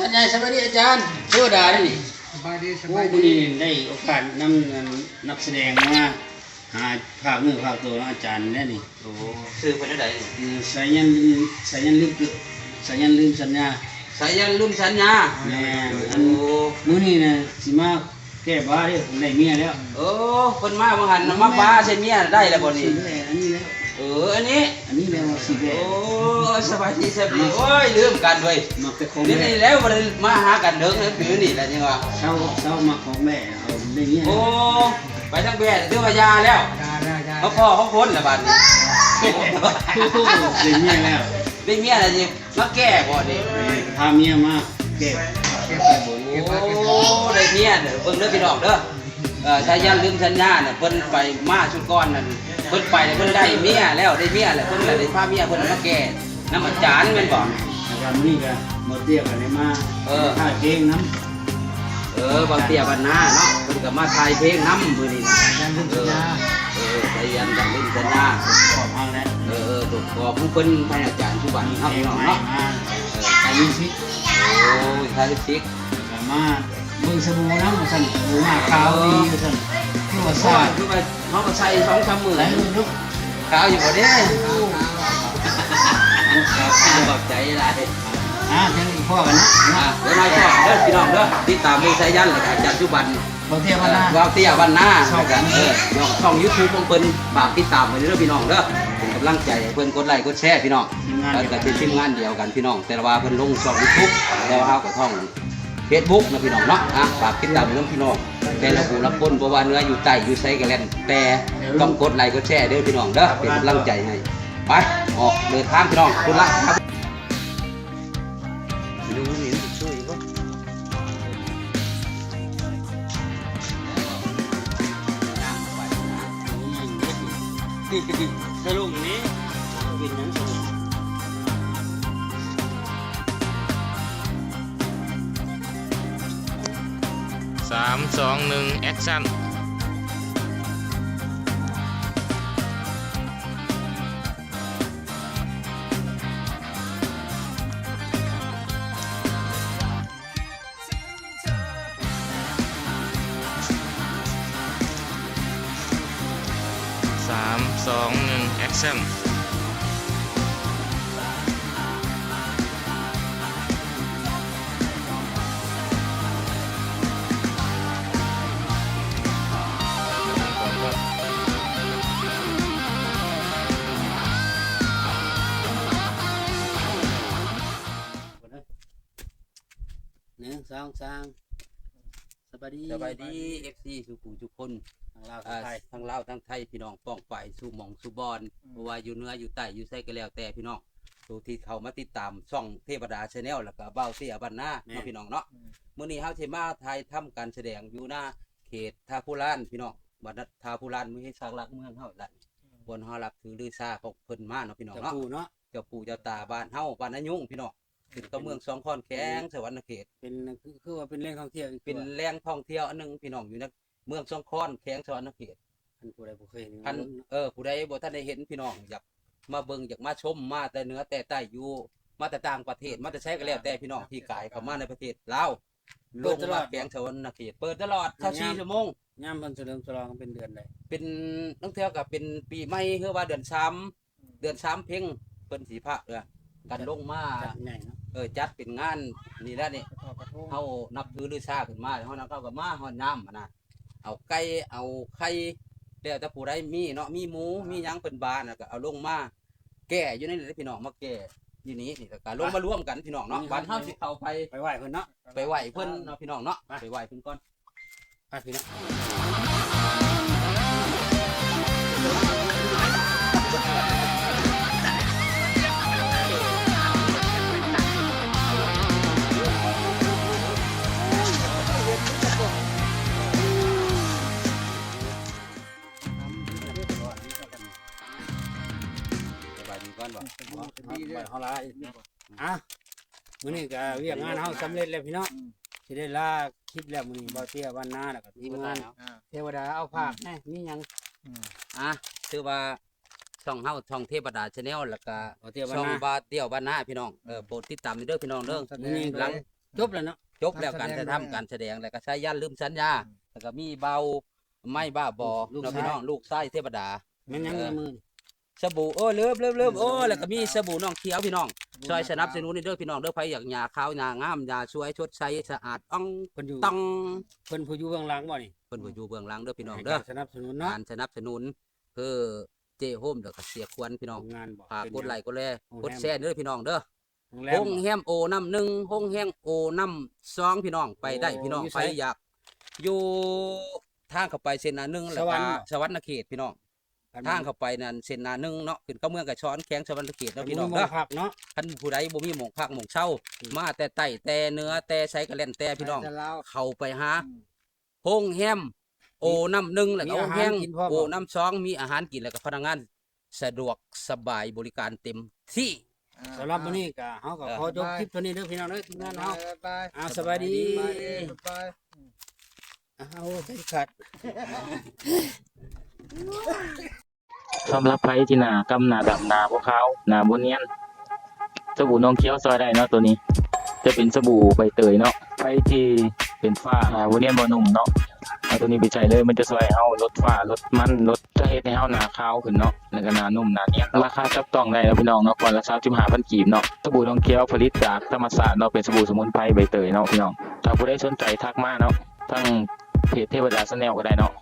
ອາຈານ ສະບາຍດີອາຈານ ເທວະດາເດ້ນີ້. ສະບາຍດີ ສະບາຍດີ. ໂອ້ ມື້ນີ້ໄດ້ໂອກາດນຳ ອັນ ນັກສະແດງມາຫາພາກເນື້ອພາກຕົວເນາະອາຈານເດ້ນີ້. ໂອ້ ຊື່ເພິ່ນແນວໃດນີ້? ເອີ ສາຍັນ ສາຍັນລືມ ສາຍັນລືມສັນຍາ. ສາຍັນລືມສັນຍາ. ແມ່ນ. ອັນ ໂອ້ ມື້ນີ້ນະຊິມາ ແກ້ບາເດ້ ໄດ້ເມຍແລ້ວ. ໂອ້ ເພິ່ນມາວ່າຫັ້ນນະ ມາບາໃສ່ເມຍໄດ້ແລ້ວບໍ່ນີ້? ອັນນີ້ແຫຼະ ເອີ ອັນນີ້ ອັນນີ້ແຫຼະວ່າຊິແກ້. ໂອ້ ສະບາຍດີ ສະບາຍດີ. ໂອ້ຍ ລືມກັນເວີຍ ມັກແຕ່ຂອງແບະ. ນີ້ແຫຼະ ບໍ່ໄດ້ມາຫາກັນເດີ ມື້ນີ້ແຫຼະ ຍັງວ່າ ເຊົາ ເຊົາມັກຂອງແບະ ເອົາໄດ້ເມຍ. ໂອ້ ໄປທາງແບະ ຖືວ່າຢ່າແລ້ວ ຢ່າ ຢ່າ ຢ່າ. ມາພໍ້ຂອງຄົນລະບາດນີ້ ໄດ້ເມຍແລ້ວ ໄດ້ເມຍແລ້ວ. ມາແກ້ບໍ່ນີ້? ເອີ ພາເມຍມາແກ້ ແກ້ໄປບຸນ ໂອ້ ໄດ້ເມຍເດີ. ເບິ່ງເດີພີ່ນ້ອງເດີ ເອີ ສາຍັນລືມສັນຍານະ ເພິ່ນໄປມາຊຸດກ່ອນນັ້ນ ເພິ່ນໄປແລ້ວເພິ່ນໄດ້ເມຍແລ້ວ ໄດ້ເມຍແລ້ວ ເພິ່ນກະໄດ້ພາເມຍເພິ່ນມາແກ້ນຳອາຈານແມ່ນບໍ່? ອາຈານ ມື້ນີ້ກະບໍ່ເຕຍກະໄດ້ມາ ເອີ ຖ່າຍເພງນຳ. ເອີ ບ່າວເຕ້ຍບ້ານນາເນາະ ເພິ່ນກະມາຖ່າຍເພງນຳມື້ນີ້ນະ. ເອີ ສາຍັນລືມສັນຍາ ຂອບເຮົາແຫຼະ. ເອີ ເອີ ຕົວຂອງເພິ່ນ ທາງອາຈານສຸບັນເຮົາພີ່ນ້ອງເນາະ. ເອີ ໄທມິວສິກ ໂອ້ຍ ໄທມິວສິກ ກະມາເບິ່ງສະບູນຳວ່າຊັ້ນ ສະບູໜ້າຂາວດີວ່າຊັ້ນ ຄືວ່າສາດ ຄືວ່າເຮົາກະໃສ່ສອງສາມມື້ ໃສ່ເບິ່ງດູ ຂາວຢູ່ບໍ່ເດ້? ຂອບໃຈຫຼາຍ. ອ່າ ຈັ່ງພໍ້ກັນເນາະ. ອ່າ ດຽວໜ້ອຍພໍ້ເດີພີ່ນ້ອງເດີ ຕິດຕາມເບິ່ງສາຍັນ ແລ້ວກະອາຈານສຸບັນ ບ່າວເຕ້ຍບ້ານນາ ບ່າວເຕ້ຍບ້ານນາ ຊ່ອງ ເອີ ຊ່ອງຢູທູບຂອງເພິ່ນ ຝາກຕິດຕາມໄວ້ເດີພີ່ນ້ອງເດີ ເປັນກຳລັງໃຈໃຫ້ເພິ່ນ ກົດໄລ້ກົດແຊພີ່ນ້ອງ. ເພິ່ນກະເປັນທີມງານດຽວກັນພີ່ນ້ອງ ແຕ່ວ່າເພິ່ນລົງຊ່ອງຢູທູບ ແຕ່ວ່າເຮົາກະຊ່ອງເຟສບຸກເນາະພີ່ນ້ອງເນາະ. ອ່າ ຝາກຕິດຕາມໄວ້ນຳພີ່ນ້ອງ ແຕ່ລະຜູ້ລະຄົນ ບໍ່ວ່າເໜືອຢູ່ໃຕ້ຢູ່ໃສກະແລ້ວແຕ່ ຕ້ອງກົດໄລ້ກົດແຊເດີພີ່ນ້ອງເດີ ເປັນກຳລັງໃຈໃຫ້. ໄປ ອອກເດີນທາງພີ່ນ້ອງ ພຸ້ນລະ. ສະຫຼຸງນີ້ເປັນຫຍັງສະຫຼຸງ? ສາມ ສອງ ໜຶ່ງ ແອັກຊັນ. ສາມ ສອງ ໜຶ່ງ ແອັກຊັນ. ໜຶ່ງ ສອງ ສາມ ສະບາຍດີ ສະບາຍດີ ເອັຟຊີ ສູ່ຜູ້ສູ່ຄົນ ທັງລາວທັງໄທ ເອີ ທັງລາວທັງໄທ ພີ່ນ້ອງປ້ອງປາຍສູ່ໝ່ອງສູ່ບ່ອນ ອືມ ບໍ່ວ່າຢູ່ເໜືອຢູ່ໃຕ້ຢູ່ໃສກະແລ້ວແຕ່ພີ່ນ້ອງ ໂຕທີ່ເຂົ້າມາຕິດຕາມຊ່ອງເທວະດາແຊນແນວ ແລ້ວກະບ່າວເຕ້ຍບ້ານນາເນາະ ແມ່ນ ພີ່ນ້ອງເນາະ. ອືມ ມື້ນີ້ເຮົາຊິມາຖ່າຍທຳການສະແດງຢູ່ໜ້າເຂດທ່າພູລານ ພີ່ນ້ອງ ບ້ານທ່າພູລານ ມີສາກຫຼັກເມືອງເຮົາລະ ອືມ ບ່ອນເຮົານັບຖືລືຊາຂອງເພິ່ນມາເນາະ ພີ່ນ້ອງເນາະ ເຈົ້າປູ່ເນາະ ເຈົ້າປູ່ເຈົ້າຕາບ້ານເຮົາ ບ້ານນາຍຸງ ພີ່ນ້ອງ ຂຶ້ນກັບເມືອງສອງຄອນ ແຂວງສະຫວັນນະເຂດ ເປັນ ຄື ຄືວ່າເປັນແຫຼ່ງທ່ອງທ່ຽວອີກ ເປັນແຫຼ່ງທ່ອງທ່ຽວອັນໜຶ່ງພີ່ນ້ອງ ຢູ່ໃນເມືອງສອງຄອນ ແຂວງສະຫວັນນະເຂດ. ຄັນຜູ້ໃດບໍ່ເຄີຍເຫັນ ຄັນ ເອີ ຜູ້ໃດບໍ່ທັນໄດ້ເຫັນພີ່ນ້ອງ ຢາກມາເບິ່ງ ຢາກມາຊົມ ມາແຕ່ເໜືອແຕ່ໃຕ້ ຢູ່ ມາແຕ່ຕ່າງປະເທດ ມາແຕ່ໃສກະແລ້ວແຕ່ພີ່ນ້ອງ ທີ່ກາຍເຂົ້າມາໃນປະເທດລາວ ລົງມາແຂວງສະຫວັນນະເຂດ ເປີດຕະຫຼອດ ຊາວສີ່ຊົ່ວໂມງ. ຍາມເພິ່ນສະເຫຼີມສະຫຼອງເປັນເດືອນໃດ? ເປັນ ລາງເທື່ອກະເປັນປີໃໝ່ ຫຼືວ່າເດືອນສາມ ເດືອນສາມເພັງ ເພິ່ນຊິພາ ເອີ ກັນລົງມາ ຈັດໃຫຍ່ເນາະ ເອີ ຈັດເປັນງານນີ້ແຫຼະນີ້ ເຮົານັບຖືລືຊາຂຶ້ນມາ ເຮົານຳເຂົ້າກັນມາຮອດຍາມຫັ້ນນະ ເອົາໄກ່ເອົາໄຂ່ ແລ້ວແຕ່ຜູ້ໃດມີເນາະ ມີໝູ ມີຫຍັງເພິ່ນບານະ ກະເອົາລົງມາແກ່ຢູ່ໃນນີ້ແຫຼະພີ່ນ້ອງ ມາແກ່ຢູ່ນີ້ ນີ້ກະລົງມາລວມກັນພີ່ນ້ອງເນາະ ບ້ານເຮົາຊິເຂົ້າໄປ ໄປໄຫວ້ເພິ່ນເນາະ ໄປໄຫວ້ເພິ່ນເນາະ ພີ່ນ້ອງເນາະ ໄປໄຫວ້ເພິ່ນກ່ອນ. ໄປພີ່ນ້ອງ ສະບາຍດີກ່ອນບໍ່? ສະບາຍດີເດີ ເຮົາລາ ອ່ະ ມື້ນີ້ກະວຽກງານເຮົາສຳເລັດແລ້ວພີ່ນ້ອງ ອືມ ຊິໄດ້ລາຄລິບແລ້ວມື້ນີ້ ບ່າວເຕ້ຍບ້ານນາ ແລ້ວກະທີມງານ ອ່າ ເທວະດາ ເອົາຝາກແດ່ ມີຫຍັງ ອືມ ອ່ະ ຖືວ່າຊ່ອງເຮົາ ຊ່ອງເທວະດາແຊນແນວ ແລ້ວກະຊ່ອງບ່າວເຕ້ຍບ້ານນາ ພີ່ນ້ອງ ເອີ ໂປດຕິດຕາມເດີພີ່ນ້ອງເດີ ອືມ ຫຼັງ ຈົບແລ້ວເນາະ ຈົບແລ້ວການຖ່າຍທຳ ການສະແດງ ແລ້ວກໍສາຍັນລືມສັນຍາ ແລ້ວກໍມີເບົາໄມ້ບ້າບໍ່ ລູກ ເນາະ ຊາຍ ພີ່ນ້ອງ ລູກຊາຍເທວະດາ ແມ່ນຫຍັງ ເອີ ໃນມື ສະບູ ເອີ ເລີບ ເລີບ ເລີບ ໂອ້ ແລ້ວກໍມີສະບູນ້ອງຂຽວ ພີ່ນ້ອງ ຊ່ອຍສະໜັບສະໜູນນີ້ເດີ ພີ່ນ້ອງເດີ ໃຜຢາກຫຍ້າຂາວຫຍ້າງາມ ຫຍ້າສວຍຊົດໃສສະອາດອ່ອງ ເພິ່ນຢູ່ ຕ້ອງ ເພິ່ນຜູ້ຢູ່ເບື້ອງຫຼັງບໍ່ນີ້ ເພິ່ນຜູ້ຢູ່ເບື້ອງຫຼັງເດີ ພີ່ນ້ອງເດີ ໃຫ້ການສະໜັບສະໜູນເນາະ ການສະໜັບສະໜູນ ຄືເຈໂຮມ ແລ້ວກໍເສຍຄວນ ພີ່ນ້ອງ ໂຮງງານບໍ່ ຝາກກົດໄລກົດແຊ ໂຮງແຮມ ກົດແຊເດີ ພີ່ນ້ອງເດີ ໂຮງແຮມ ໂຮງແຮມໂອນ້ຳໜຶ່ງ ໂຮງແຮມໂອນ້ຳສອງ ພີ່ນ້ອງ ໄປໄດ້ ໂອ້ ພີ່ນ້ອງ ຢູ່ໃສ ໃຜຢາກ ຢູ່ທາງເຂົ້າໄປເສັ້ນໜ້າໜຶ່ງ ແລ້ວກໍສະຫວັນ ສະຫວັນນະເຂດ ພີ່ນ້ອງ ທາງເຂົ້າໄປນັ້ນເສັ້ນໜ້າໜຶ່ງເນາະ ຂຶ້ນກັບເມືອງໄກສອນ ແຂວງສະຫວັນນະເຂດເນາະ ພີ່ນ້ອງເດີ ຄັນຜູ້ໃດບໍ່ມີໝ່ອງພັກໝ່ອງເຊົາ ອືມ ມາແຕ່ໃຕ້ແຕ່ເໜືອແຕ່ໃສກໍແລ້ວແຕ່ ພີ່ນ້ອງ ເຂົ້າໄປຫາ ອືມ ໂຮງແຮມໂອນ້ຳໜຶ່ງ ແລ້ວກໍໂຮງແຮມໂອນ້ຳສອງ ມີອາຫານກິນ ແລ້ວກໍພະນັກງານສະດວກສະບາຍ ບໍລິການເຕັມທີ່ ອ່າ ສຳລັບມື້ນີ້ກໍ ເຮົາກໍຂໍຈົບຄລິບເທົ່ານີ້ເດີ ພີ່ນ້ອງເດີ ທີມງານເຮົາ ບາຍບາຍ ອ່າ ສະບາຍດີ ບາຍບາຍ ອ່າ ໂອ້ ເຂັມຂັດ ສຳລັບໃຜທີ່ໜ້າກຳໜ້າດຳໜ້າບໍ່ຂາວໜ້າບໍ່ນຽນ ສະບູນ້ອງຂຽວຊ່ອຍໄດ້ເນາະ ໂຕນີ້ຈະເປັນສະບູໃບເຕີຍເນາະ ໃຜທີ່ເປັນຝ້າໜ້າບໍ່ນຽນບໍ່ນຸ່ມເນາະ ເອົາໂຕນີ້ໄປໃຊ້ເລີຍ ມັນຈະຊ່ອຍເຮົາລົດຝ້າ ລົດມັນ ລົດ ຈະເຮັດໃຫ້ເຮົາໜ້າຂາວຂຶ້ນເນາະ ແລ້ວກໍໜ້ານຸ່ມໜ້ານຽນ ລາຄາຈັບຕ້ອງໄດ້ເນາະ ພີ່ນ້ອງເນາະ ກ້ອນລະ ສາມສິບຫ້າພັນ ກີບເນາະ ສະບູນ້ອງຂຽວ ຜະລິດຈາກທຳມະຊາດເນາະ ເປັນສະບູສະໝຸນໄພໃບເຕີຍເນາະ ພີ່ນ້ອງ ຖ້າຜູ້ໃດສົນໃຈທັກມາເນາະ ທາງເພຈເທວະດາ Channel ກໍໄດ້ເນາະ